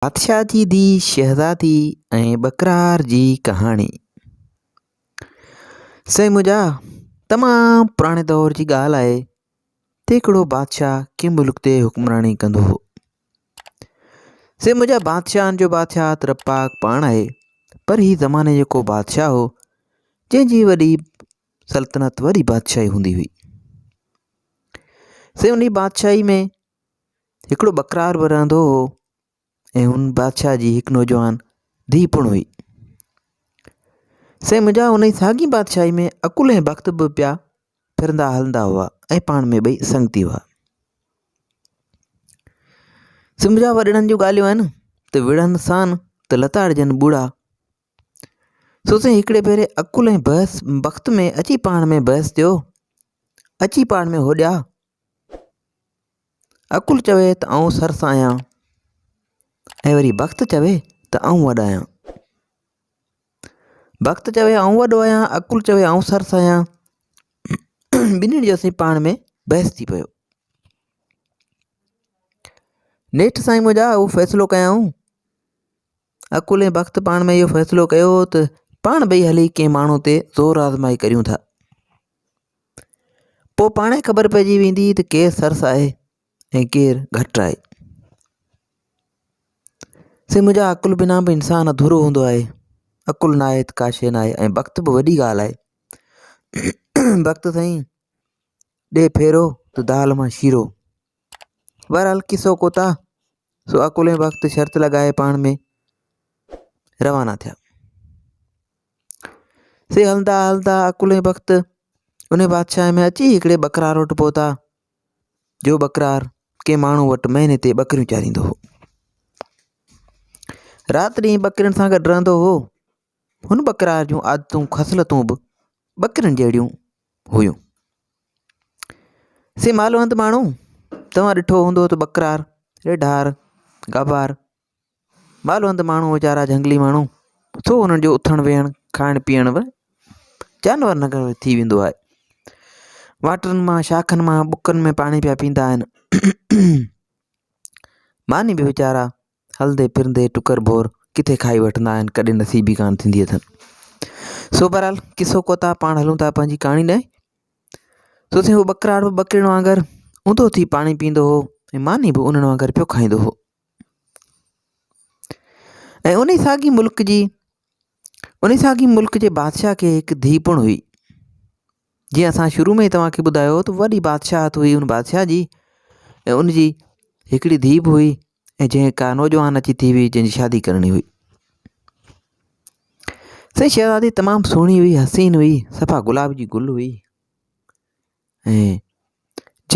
بادشاهه جي ڌيء شهزادي ۽ ٻڪرار جي ڪهاڻي. سائين منهنجا تمام پراڻي دور جي ڳالهه آهي ته هڪڙو بادشاهه ڪنهن ملڪ تي حڪمراني ڪندو هو. سائين منهنجا بادشاهن جو بادشاهه ته رب پاڪ پاڻ آهي پر هي زماني جو ڪو بادشاهه هو جنهن جي وڏي سلطنت وڏي بادشاهي هوندي هئي. سائين انهي بادشاهي ۾ هڪڙو ٻڪرار به رهندو هو ۽ هن بادشاهه جي هڪ نوجوان ڌيء پڻ هئي. سائين منهنجا انهي ساڳي بادشاهي ۾ عقل ۽ بخت به پيا ڦرندا هلندا هئا ۽ پاڻ ۾ ٻئي سنگتي هئا. سائين منهنجا وڏڙن جون ڳالهيون آهن ته وڙهن سان ته لتاڙجن ٻوڙا. سو سائين هڪڙي ڀيري عقل ۽ بحث بخت ۾ اچي پاڻ ۾ بحث ٿيو اچي پاڻ ۾ هوڏيا عقل چوي ته آئون سرس آهيان ۽ وري بخت چوي ته آئون وڏو آهيان. بخت چوي آئون وڏو آهيان عقل چوي آئون سرس آهيان ٻنهي جو سائين پاڻ ۾ بحث ٿي پيو. نيٺ سائين منهنجا اهو فيصلو ڪيائون عقل ۽ بخت پاڻ ۾ اهو فيصلو ڪيو ته پاڻ ٻئي هلي ڪنهن ماڻهو تي زور آزمائي ڪريون ٿا. پوء پاڻهي خبر پئجي ويندي ته ڪير سرس آهي ۽ ڪير گهٽ آهي. سي منهنجا عقل بنا به انسان اڌورو هوندو آهي. عقل نه آهي ته ڪا شيء نه آهي ۽ وقت به وڏي ڳالهه آهي. وقت سائين ڏي ڦيرو ته دال مان شيرو. بهرحال قصو ڪوتاهه سو عقل ۽ وقت شرط لڳائي پاڻ ۾ روانا ٿيا. سي هلندا هلندا عقل ۽ بخت ان بادشاهه ۾ اچي هڪڙي ٻڪرار وٽ پهتا، جو ٻڪرار ڪنهن ماڻهو وٽ مهيني تي ٻڪريون چاريندو هو. رات ڏينهن ٻڪرين سان گڏ رهندو هو. هن ٻڪرار جون عادتون خصلتون به ٻڪرين جهڙيون هيون. سي مالوند ماڻهو توهان ڏٺو هوندو ته ٻڪرار، ريڍار، گابار مالوند ماڻهو ويچارا جهنگلي ماڻهو سو انهن جو اٿڻ ويهڻ کائڻ پيئڻ به جانورن وانگر ٿي ويندو آهي واٽرن مان شاخن مان ٻڪن ۾ پاڻي پيا پيئندا آهن ماني به ويچارا هلندي ڦرندي ٽڪر ڀور ڪٿي کائي وٺندا آهن ڪڏهن نصيب ئي ڪانه ٿيندي اٿن سو بهرحال قصو ڪوتاهه پاڻ هلون ٿا پنهنجي ڪهاڻي ڏانهن سو سائين هو ٻڪراڙ به ٻڪرين وانگر اونڌو ٿي پاڻي پيئندو هو ۽ ماني به انهن وانگر پيو کائيندو هو ۽ انهي ساڳي ملڪ جي انهي ساڳي ملڪ جي بادشاهه کي هڪ ڌيء پڻ هئي جيئن اسان شروع ۾ توهان کي ٻڌايو ته وڏي بادشاهت هئي ان بادشاهه جي ۽ ان جي هڪڙي ڌيء به هئي ۽ جنهن ڪا نوجوان اچي ٿي هئي جنهن جي شادي ڪرڻي هئي سائين شهزادي تمام سهڻي هئي حسين هئي صفا گلاب جي گل هئي ۽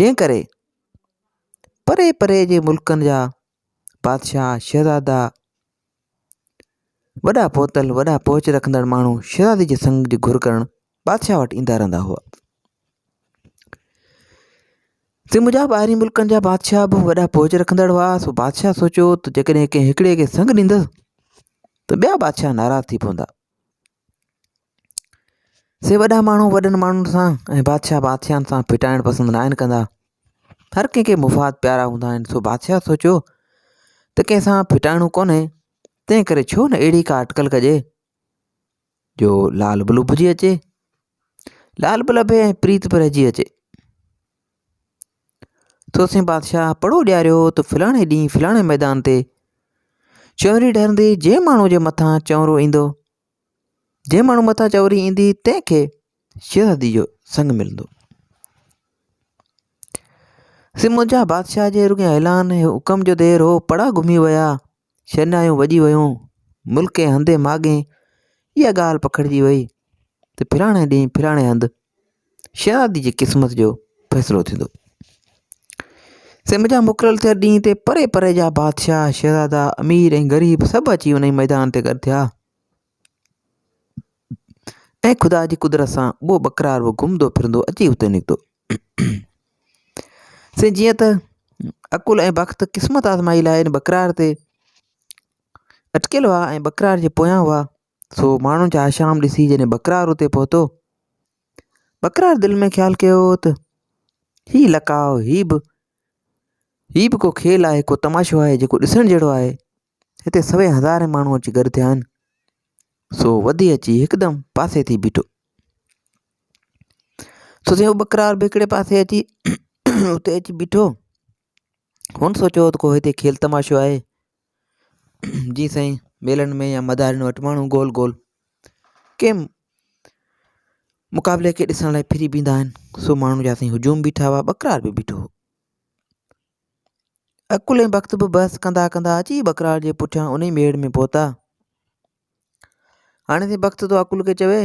جنهن ڪري پري پري جي ملڪن جا بادشاهه، شهزادا، وڏا پهتل، وڏا پهچ رکندڙ ماڻهو شهزادي جي سنگ جي گهر ڪرڻ بادشاهه وٽ ايندا رهندا هئا. سي منهنجا ٻاهرين ملڪن جا بادشاهه به وڏا پهچ رکندڙ هئا سو بادشاهه سوچيو ته جيڪڏهن ڪنهن هڪڙي کي سنگ ڏيندس ته ٻيا بادشاهه ناراض ٿي پوندا. سي وڏا ماڻهو وڏن ماڻهن سان ۽ بادشاهه بادشاهن سان ڦٽائڻ پسند ناهن ڪندا. هر ڪنهن کي مفاد پيارا هوندا آهن سو بادشاهه سوچيو ته ڪنهن سان ڦٽائڻو ڪونهي تنهن ڪري ڇو نه اهڙي ڪا اٽڪل ڪجي جو لال به لڀجي اچي لال به لڀي ۽ پريت به رهجي اچي. سو سائين بادشاهه پڙهو ڏياريو ته فلاڻي ڏينهن فلاڻي ميدان تي چؤنري ڍرندي جنهن ماڻهو جي مٿان چؤنرو ايندو جنهن ماڻهو مٿان چوري ايندي تنهن کي شهزادي جو سڱ ملندو. سي منهنجا بادشاهه جي رڳي اعلان ۽ حڪم جو دير هو پڙا گهمي ويا شرنايون وڄي ويون ملڪ ۽ هنڌين ماڳين اها ڳالهه پکڙجي وئي ته فلاڻي ڏينهن فلاڻي هنڌ شهزادي جي قسمت جو فيصلو ٿيندو. سي منهنجا مقرر ٿيل ڏينهن تي پري پري جا بادشاهه شهزادا امير ۽ غريب سڀ اچي انهي ميدان تي گڏ ٿيا. ۽ خدا جي قدرت سان اهو ٻڪرار به گهمندو ڦرندو اچي اتي نڪتو. سي جيئن ته عقل ۽ بخت قسمت آزمائي لاء ان ٻڪرار تي اٽڪيل هئا ۽ ٻڪرار جي پويان هئا سو ماڻهن جا هشام ڏسي جڏهن ٻڪرار اتي پهتو ٻڪرار دل ۾ خيال ڪيو ته هي لقاء هي به هي به ڪو کيل آهي ڪو تماشو آهي جيڪو ڏسڻ جهڙو آهي. هتي سوين هزارين ماڻهو اچي گڏ ٿيا آهن. سو وڌي اچي هڪدم پاسي ٿي بيٺو. سو سائين هو ٻڪرار به هڪڙي پاسي اچي اتي اچي بيٺو. هن سوچيو ته ڪو هتي کيل تماشو آهي. جي سائين ميلن ۾ يا مدارين وٽ ماڻهو گول گول ڪنهن مقابلي کي ڏسڻ لاء ڦري بيهندا آهن. سو ماڻهن جا سائين هجوم بيٺا هئا، ٻڪرار به بيٺو هو. عقل ۽ بخت به بحث ڪندا ڪندا اچي ٻڪرار جي پٺيان انهي ميڙ ۾ پهتا. هاڻي سائين بخت ٿو عقل کي چوي،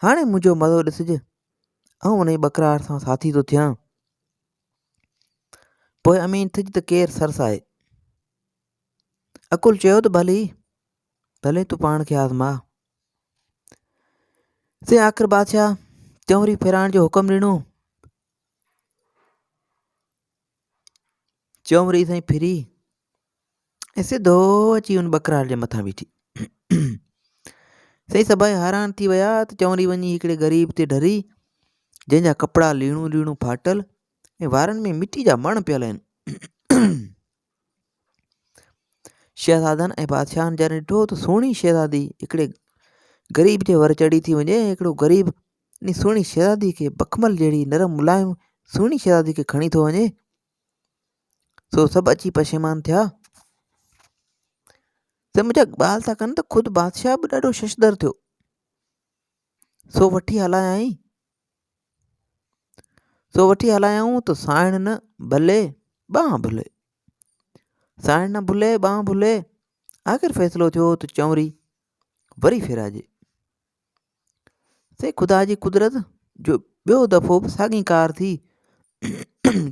هاڻي منهنجو مزو ڏسج، آئون انهي ٻڪرار سان ساٿي ٿو ٿيان. پوء امين ٿج ته ڪير سرس آهي. عقل چيو ته ڀلي، ڀلي تون پاڻ کي آزماء. سائين آخر بادشاهه چؤنري ڦيرائڻ جو حڪم ڏنو. چؤنري سائين ڦري ۽ سڌو اچي ان ٻڪرار جي مٿان بيٺي. سائين سڀئي حيران ٿي ويا ته چؤنري وڃي هڪڙي غريب تي ڍري جنهن جا ڪپڙا ليڻون ليڻون ڦاٽل ۽ وارن ۾ مٽي جا مڻ پيل آهن. شهزادن ۽ بادشاهن جڏهن ڏٺو ته سهڻي شهزادي هڪڙي غريب جي ور چڙهي ٿي وڃي ۽ هڪڙو غريب ان سهڻي شهزادي کي بخمل جهڙي نرم ملائم سهڻي شهزادي کي کڻي ٿو وڃي سو سڀ اچي پشيمان ٿيا ته منهنجا ڳالهه ٿا ڪن ته خود بادشاهه به ڏاڍو ششدر ٿيو سو وٺي هلايائين سو وٺي هلايائون ته سائڻ نه ڀلي ٻانهن ڀلي سائڻ نه ڀلي ٻانهن ڀلي آخر فيصلو ٿيو ته چؤنري وري ڦيرائجي. سائين خدا جي قدرت جو ٻيو دفعو به ساڳي ڪار ٿي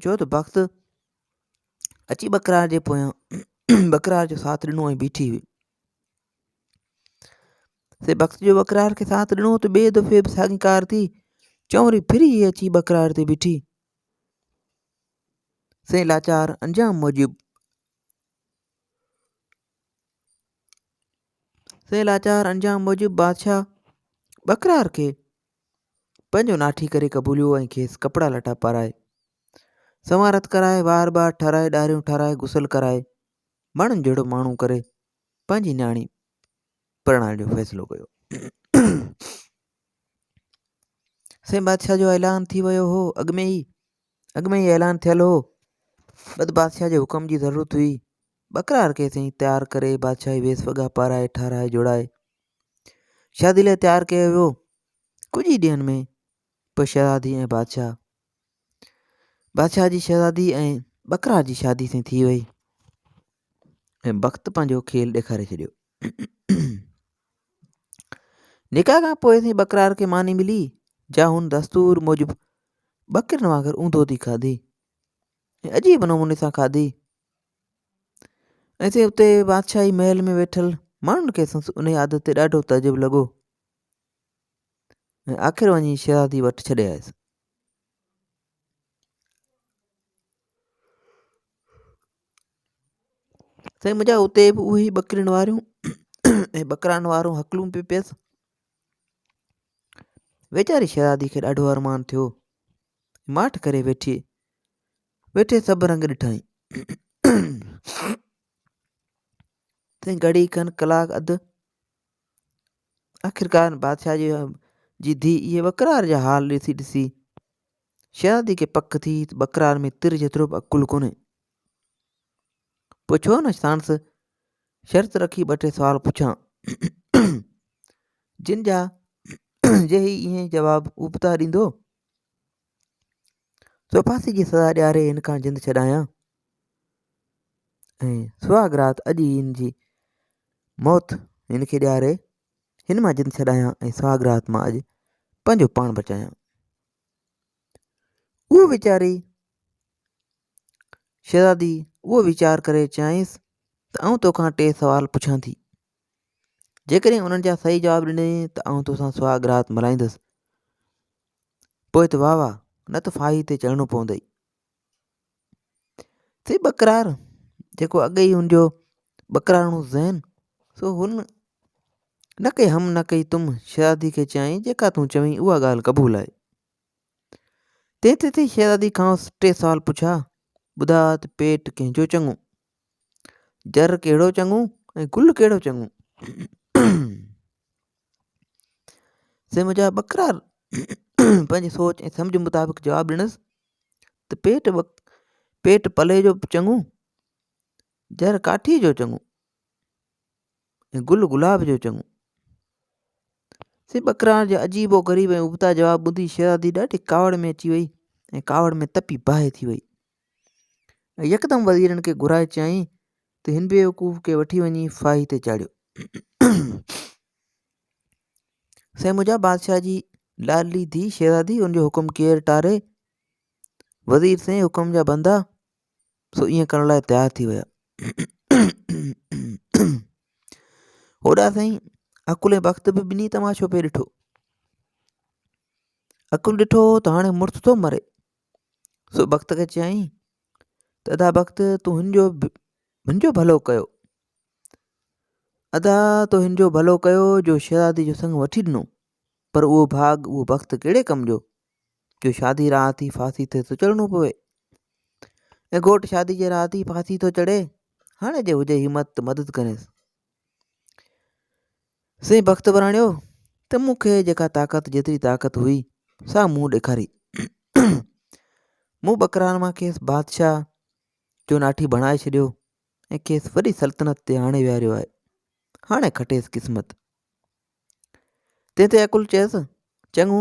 ڇو ته بخت اچي ٻڪرار جي پويان ٻڪرار جو ساٿ ڏنو ۽ بيٺي هئي. سي بخت جو ٻڪرار کي ساٿ ڏنو ته ٻئي دفعي به ساڳي ڪار ٿي. چؤنري ڦري اچي ٻڪرار تي بيٺي. سي لاچار انجام موجب سي لاچار انجام موجب بادشاهه ٻڪرار کي پنهنجو ناٺي ڪري قبوليو ۽ کيس ڪپڙا لٽا پارائي سنوارت ڪرائي وار ٻار ٺهرائي ڏاريون ٺهرائي غسل ڪرائي ماڻهن جهڙو ماڻهو ڪري پنهنجي نياڻي پرڻائڻ جو فيصلو ڪيو. سائين بادشاهه جو اعلان ٿي ويو هو اڳ ۾ ئي اڳ ۾ ئي اعلان ٿيل هو بد بادشاهه جي حڪم جي ضرورت هئي ٻڪرار کي سائين تيار ڪري بادشاهي ويس وڳا پارائي ٺهرائي جوڙائي شادي لاء تيار ڪيو ويو ڪجهه ئي ڏينهن ۾ پوء شهزادي ۽ بادشاهه بادشاهه جي شهزادي ۽ ٻڪرار جي شادي سائين ٿي وئي ۽ بخت پنهنجو کيل ڏيکاري ڇڏيو. نڪاح کان پوء سائين ٻڪرار کي ماني ملي جا هن دستور موجب ٻڪرين وانگر اونڌو ٿي کاڌي ۽ عجيب نموني سان کاڌي ۽ سائين اتي بادشاهي محل ۾ ويٺل ماڻهن کي سندس انهي عادت تي ڏاڍو تعجب لڳو ۽ آخر وڃي شهزادي وٽ ڇڏي آيس. سائين منهنجا اتي به اهي ئي ٻڪرين واريون ۽ ٻڪران وارون هڪلون پيون پيس ويچاري شهزادي کي ڏاڍو ارمان ٿيو ماٺ ڪري ويٺي ويٺي سڀ رنگ ڏٺائين سائين گهڙي کن ڪلاڪ اڌ آخرڪار بادشاهه جي جي ڌيء اهي ٻڪرار جا حال ڏسي ڏسي شهزادي کي پڪ ٿي ته ٻڪرار ۾ تر جيترو به عقل ڪونهي. پوء ڇو نه ساڻس شرط رکي ٻه ٽي سوال پڇان، جن جا جي هي ائين جواب ابتا ڏيندو، سو ڦاسي جي سزا ڏياري هن کان جند ڇڏايان ۽ سهاڳ رات اڄ ئي هن جي موت هن کي ڏياري هن مان جند ڇڏايان ۽ سهاڳ رات مان اڄ پنهنجو پاڻ بچايان. اهو ويچاري شهزادي اهو ويچار ڪري چيائينس ته آئون توکان ٽي سوال پڇان ٿي. جيڪڏهن انهن جا صحيح جواب ڏنئي ته آئون توسان سهاڳ رات ملهائيندس. پوء ته واهه واهه، نه ته ڦاهي تي چڙهڻو پوندئي. سي ٻڪرار جيڪو اڳ ئي هن جو ٻڪراڻو ذهن سو هن نه ڪئي هم نه ڪئي تم شهزادي کي چيائين جيڪا تون چوين اها ڳالهه قبول آهي. تنهن تي ٿي شهزادي کانئس ٽي سوال پڇيا، ٻڌاء ته پيٽ ڪنهن جو چڱو؟ جر ڪهڙو چڱو ۽ گل ڪهڙو چڱو؟ سي منهنجا ٻڪرار پنهنجي سوچ ۽ سمجهه مطابق جواب ڏنس ته پيٽ پيٽ پلي جو چڱو، جر ڪاٺي جو چڱو ۽ گل گلاب جو چڱو. سي ٻڪرار جا عجيب و غريب ۽ ابتا جواب ٻڌي شهزادي ڏاڍي ڪاوڙ ۾ اچي وئي ۽ ڪاوڙ ۾ تپي باهه ٿي وئي. ۽ يڪدم وزيرن کي گهرائي چيائين ته هن بيوقوف کي وٺي وڃي ڦاهي تي چاڙهيو. سائين منهنجا بادشاهه جي لاڏلي ڌيء شهزادي ان جو حڪم ڪير ٽاري؟ وزير سائين حڪم جا بندا سو ائين ڪرڻ لاء تيار ٿي ويا. هوڏا سائين عقل ۽ بخت به ٻنهي تماشو پئي ڏٺو. عقل ڏٺو ته هاڻي مڙس ٿو مري. سو بخت کي چيائين ته ادا بخت تون هن جو هن جو ڀلو ڪيو. ادا تو هن جو ڀلو ڪيو جو شهزادي جو سڱ وٺي ڏنو پر اهو ڀاڳ اهو بخت ڪهڙي ڪم جو جو شادي رات ئي ڦاسي تي ٿو چڙهڻو پوي ۽ گهوٽ شادي جي رات ئي ڦاسي ٿو چڙهي هاڻي جي هجي همت ته مدد ڪريس سائين بخت وراڻيو ته مون کي جيڪا طاقت جيتري طاقت هئي سا مون ڏيکاري مون ٻڪرار مان کيس بادشاهه جو ناٺي بڻائي ڇڏيو ۽ کيس وڏي سلطنت تي آڻي ويهاريو آهي هاڻي کٽيس قسمت تنهن تي عقل چيس چڱو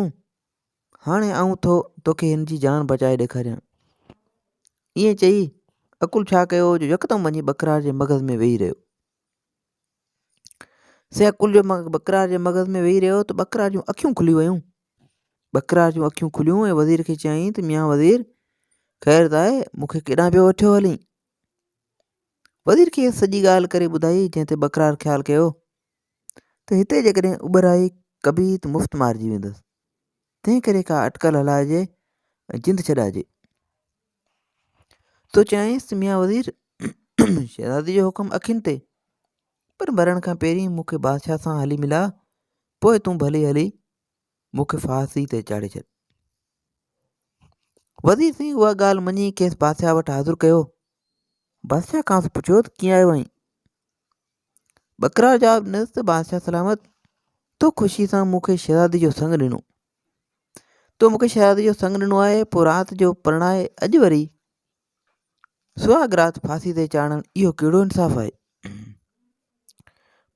هاڻي آئون ٿو توکي هن جي جان بچائي ڏيکاريان ائين چئي عقل ڇا ڪيو جو يڪدم وڃي ٻڪرار جي مغز ۾ ويهي رهيو سي عقل جو ٻڪرار جي مغز ۾ ويهي رهيو ته ٻڪرار جون اکيون کلي ويون ٻڪرار جون اکيون کليون ۽ وزير کي چيائين ته ميان وزير خير ته آهي مون کي ڪيڏانهن پيو وٺيو هلين وزير کيس سڄي ڳالهه ڪري ٻڌائي، جنهن تي ٻڪرار خيال ڪيو ته هتي جيڪڏهن اٻهرائي ڪبي ته مفت مارجي ويندس، تنهن ڪري ڪا اٽڪل هلائجي ۽ جند ڇڏائجي. سو چيائينس ته ميان وزير، شهزادي جو حڪم اکين تي، پر مرڻ کان پهرين مون کي بادشاهه سان هلي ملاء، پوء تون ڀلي هلي مون کي ڦاسي تي چاڙهي ڇڏ. وزير سائين اها ڳالهه مڃي کيس بادشاهه وٽ حاضر ڪيو. بادشاهه کانئس پڇيو ته ڪيئن آيو آهين؟ ٻڪرار جواب ڏنس ته بادشاهه سلامت تو خوشي سان مون کي شهزادي جو سڱ ڏنو. تو مون کي شهزادي جو سڱ ڏنو آهي پوء رات جو پرڻائي اڄ وري سهاڳ رات ڦاسي تي چاڙهڻ اهو ڪهڙو انصاف آهي؟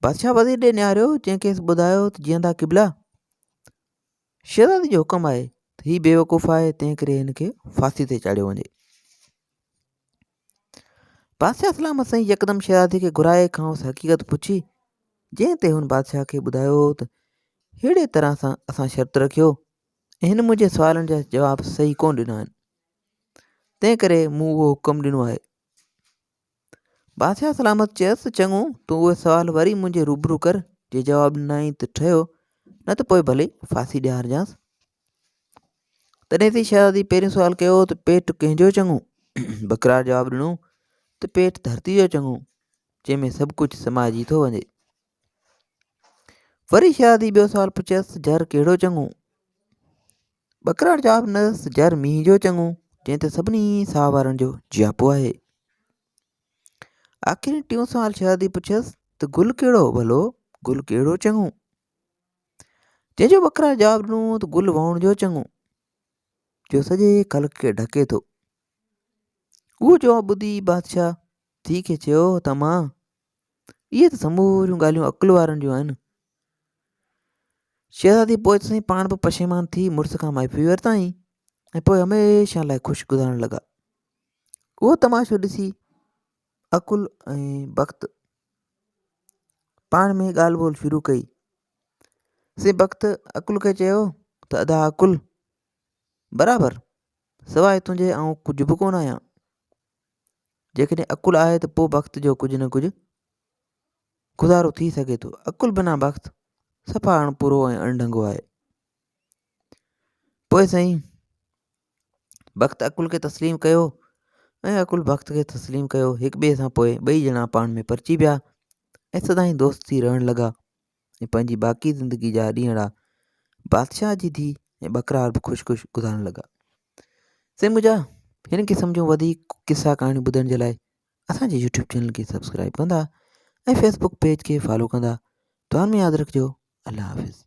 بادشاهه وزير ڏي نهاريو جنهن کيس ٻڌايو ته جيئندا قبلا شهزادي جو حڪم آهي ته هي بيوقوف آهي تنهن ڪري هن کي ڦاسي تي چاڙهيو وڃي. بادشاهه سلامت سائين يڪدم شهزادي کي گهرائي کانئس حقيقت پڇي جنهن تي هن بادشاهه کي ٻڌايو ته ههڙي طرح سان اسان شرط رکيو ۽ هن منهنجي سوالن جا جواب صحيح ڪونه ڏنا آهن تنهن ڪري مون اهو حڪم ڏنو آهي. بادشاهه سلامت چيس ته چڱو تون اهي سوال وري منهنجي روبرو ڪر، جي جواب ڏنائين ته ٺهيو، نه ته پوء ڀلي ڦاسي ڏيارجانس. تڏهن ٿي شهزادي پهريون سوال ڪيو ته پيٽ ڪنهن جو چڱو؟ ٻڪرار جواب ڏنو ته پيٽ ڌرتي جو چڱو، جنهن ۾ سڀ ڪجهه سمائجي ٿو وڃي. وري شهزادي ٻيو سوال پڇيس ته جر ڪهڙو چڱو؟ ٻڪرار جواب ڏنس ته جر مينهن جو چڱو، جنهن تي سڀني ساهه وارن جو جياپو آهي. آخر ٽيون سوال شهزادي پڇيس ته گل ڪهڙو ڀلو، گل ڪهڙو چڱو؟ جنهن جو ٻڪرار جواب ڏنو ته گل وهڻ جو چڱو، جو سڄي خلق کي ڍڪي ٿو. اهو جواب ٻڌي بادشاهه ڌيء کي چيو ته امان، اهي ته سموريون ڳالهيون عقل وارن جون آهن. شهزادي پوء سائين پاڻ به پشيمان ٿي مڙس کان معافي ورتائين ۽ پوء هميشه لاء خوش گذارڻ لڳا. اهو تماشو ڏسي عقل ۽ بخت پاڻ ۾ ڳالهه ٻولهه شروع ڪئي. سي بخت عقل کي چيو ته ادا عقل برابر سواء تنهنجي آئون ڪجهه به ڪونه آهيان. جيڪڏهن عقل آهي ته پوء بخت جو ڪجهه نه ڪجهه گذارو ٿي سگهي ٿو. عقل بنا بخت صفا اڻپورو ۽ اڻڍنگو آهي. پوء سائين بخت عقل کي تسليم ڪيو ۽ عقل بخت کي تسليم ڪيو. هڪ ٻئي سان پوء ٻئي ڄڻا پاڻ ۾ پرچي پيا ۽ سدائين دوست ٿي رهڻ لڳا ۽ پنهنجي باقي زندگي جا ڏينهڙا بادشاهه جي ڌيء ۽ ٻڪرار به خوش خوش گذارڻ لڳا. سائين منهنجا هن قسم جون وڌيڪ قصا ڪهاڻيون ٻڌڻ جي لاء اسان جي يوٽيوب چينل کي سبسڪرائب ڪندا ۽ فيسبوڪ پيج کي فالو ڪندا. دعائن ۾ ياد رکجو. الله حافظ.